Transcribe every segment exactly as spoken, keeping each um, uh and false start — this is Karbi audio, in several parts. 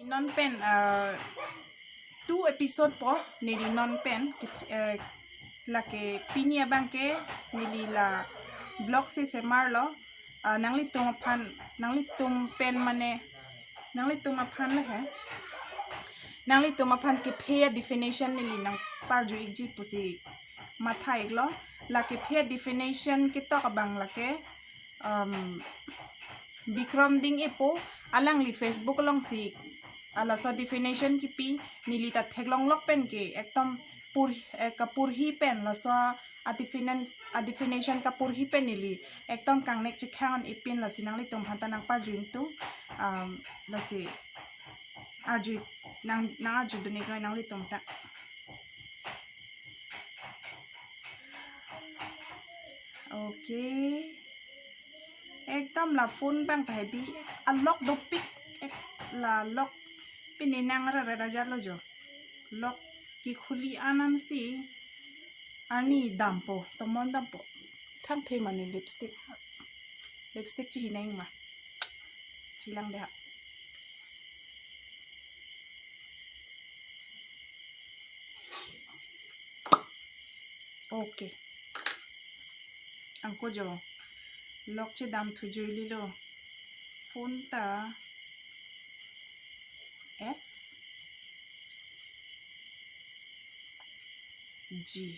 Non pen, uh, two episode po neli non pen kich-, uh, lake pini abangke neli la vlog si semarlo, uh, nanglitum aphan, nanglitum pen mane, nanglitum aphan le he. Nanglitum aphan kephe a definition neli nangparju ikji pusi matha iklo. La kephe a definition ketok abang lake, um, Bikram Ding Epo, alangli Facebook alongsi, ah, laso definition kipi, neli ta theklonglok pen ke ekdom pur, eh, kapurhi pen laso a definition, a definition kapurhi pen neli ekdom kangnek chekhang-un ipin, lasi nanglitum aphan ta nangparju ingtung, um, lasi arju, nang, nang arju dun iklo nanglitum ta. Okay. Ekdom la phone abang ta hedi a lock dopik, ek la lock pini nang rere rajar lo jo. Lock kekhuli anansi arni dampo, tomon dampo. Thangthe mane lipstick. Lipstick chehi nang ma. Chelang dei ha. Okay. Anke jo lock chedam thujuililo. Phone ta S G.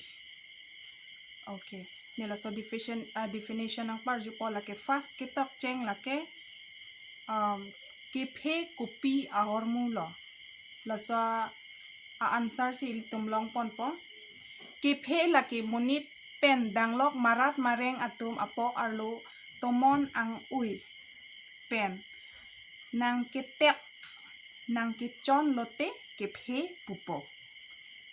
Okay. Ne laso definition, ah, definition nangparjupo lake first ketok cheng lake, um, kephe kopi ahormu lo. Laso a answer si ilitum longponpo. Kephe lake monit pen danglok marat mareng atum apok arlo tomon ang-ui pen nangketet nangkechon lote kephe pupo.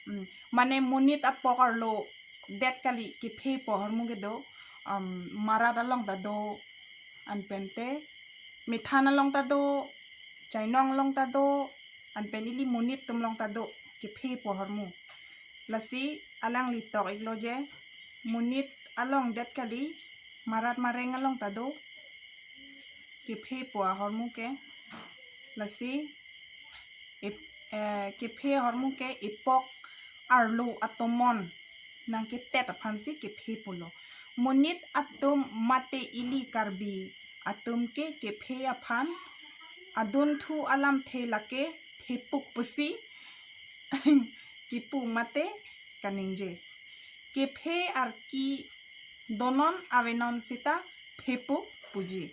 Hmm. Mane monit apok arlo det kali kephe pu ahormu kedo, um, marat along ta do, anpen te methan along ta do, chainong along ta do, anpen ili monit atum along ta do, kephe pu ahormu. Lasi alangli tok iklo je, monit along det kali, marat mareng along ta do, kephe pu ahormu ke. Lasi ip-, eh, kephe ahormu ke ipok arlo atomon nangketet aphansi kephe pulo. Monit atum mate ili Karbi atum ke kephe aphan adunthu alamthe lake phepuk pusi kipu mate kaningje. Kephe arki donon avenon sita phepuk puji.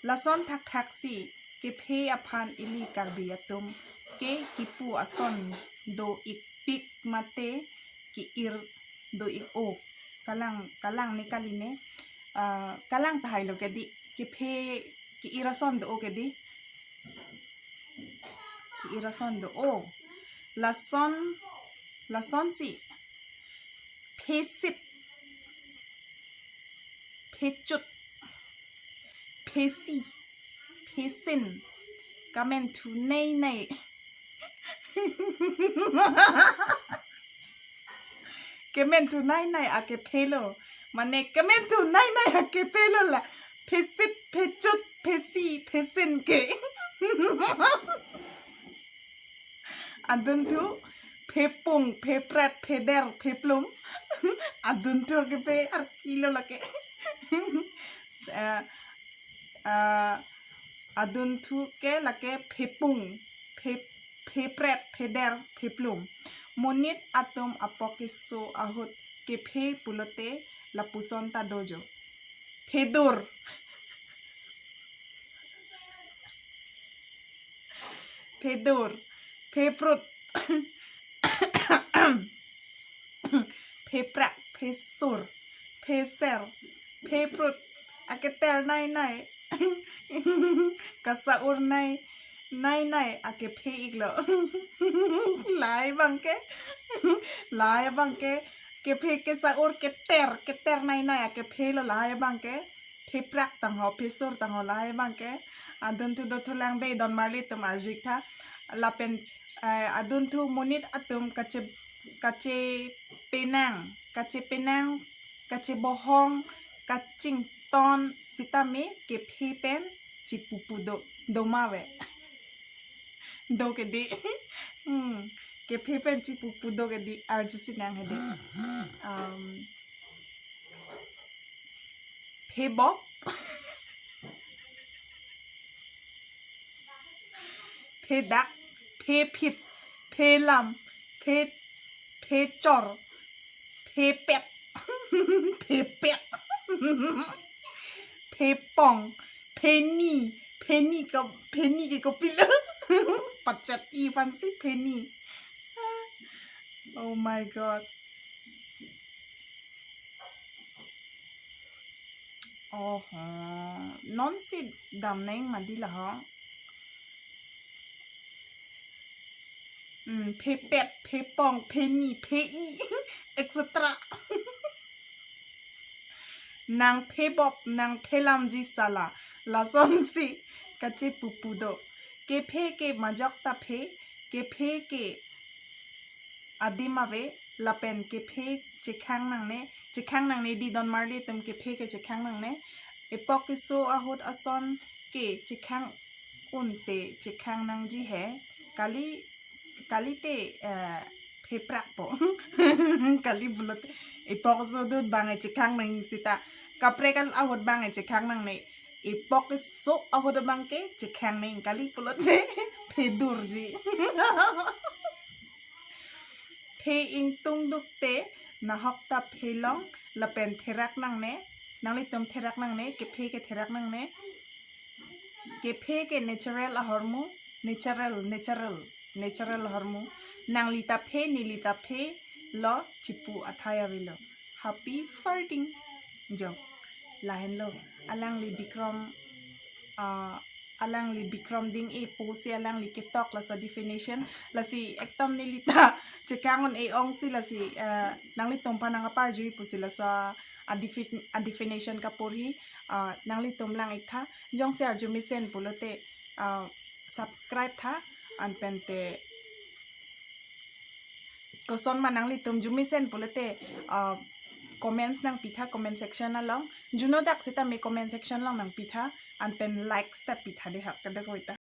Lason thakthaksi kephe aphan ili Karbi atum ke kipu ason do-ikpik mate ki-ir do-ik-o. Kalang, kalang ne kali ne, ah, kalang tahai lo kedi, kephe ki-ir ason do-o kedi. Ki-ir ason do-o. Lason, lasonsi phesit, phechut, phesi, phesin, kamenthu nei nei. Kementhu nei nei akephe lo. Mane kementhu nei nei akephe lo la. Phesit, phechut, phesi, phesin ke. Adunthu, phepung, phepret, pheder, pheplum. Adunthu kephe arki lo lake. Eh, eh, adunthu ke lake phepung, phe-, phepret, pheder, pheplum. Monit atum apok keso ahut kephe pulote lapuson ta do jo. Phedur. Phedur. Pheprut. Pheprak, phesur, pheser, pheprut, aketer nei nei, kasa-ur nei nei nei akephe iklo. Lahai abangke, lahai abangke, kephe kasa-ur keter, keter nei nei akephe lo lahai abangke. Pheprak tangho, phesur tangho lahai abangke. Adunthu dothulang dei, don marli atum arju-ik tha. Lapen, eh, adunthu monit atum kache, kachepenang, kachepenang, kachebohong, kachington sitame kephe pen chipupu do, do ma ave. Do ke dei. Hmm. Kephe pen chipupu do ke dei, arjusi nang he dei. Um, phebop. Phedak, phephit, phelam, phe, phechor, phepet, phepet, phepong, pheni, pheni ke, pheni ke kopilo. Pachet-i aphansi pheni. Oh my God. Oh, non si dam neng mati la ho. Hmm, phepet, phepong, pheni, phe-i, et cetera. Nang phebop, nang phelamji sala, lasonsi kachepupu do. Kephe ke majok ta phe, kephe ke adim ave, lapen kephe chekhang nangne, chekhang nangne dei, don marli atum, kephe ke chekhang nangne. Epok keso ahut ason ke chekhang unte chekhang nangji he. Kali, kalite, eh, pheprak po. Kali pulote epok keso ahut bang e chekhang nang seta, kaprek ahut bang e chekhang nangne. Epok keso ahut abang ke chekhang nang, kali pulote phedurji. Phe ingtung dukte nahok ta phelong lapen therak nangne, nanglitum therak nangne, kephe ke therak nangne. Kephe ke natural ahormu, natural, natural, natural ahormu. Nangli ta phe, neli ta phe lo, chipu athai avelo. Happy farting. Jo. Lahenlo. Alangli Bikrom, ah, alangli Bikrom Ding-e pusi alangli ketok laso definition. Lasi ekdom neli ta chekhang un-e ongsi lasi, ah, nanglitum aphan nang aparjui pusi laso a defi-, a definition kaporhi, ah, nanglitum lang-ik tha. Jongsi arju mesen pulote, ah, subscribe tha, anpente kosonma nanglitum arju mesen pulote, ah, comments nangpi tha, comment section along. Juno dak sitame comment section along nangpi tha, anpen likes ta pi tha dei ha, kadokave ta.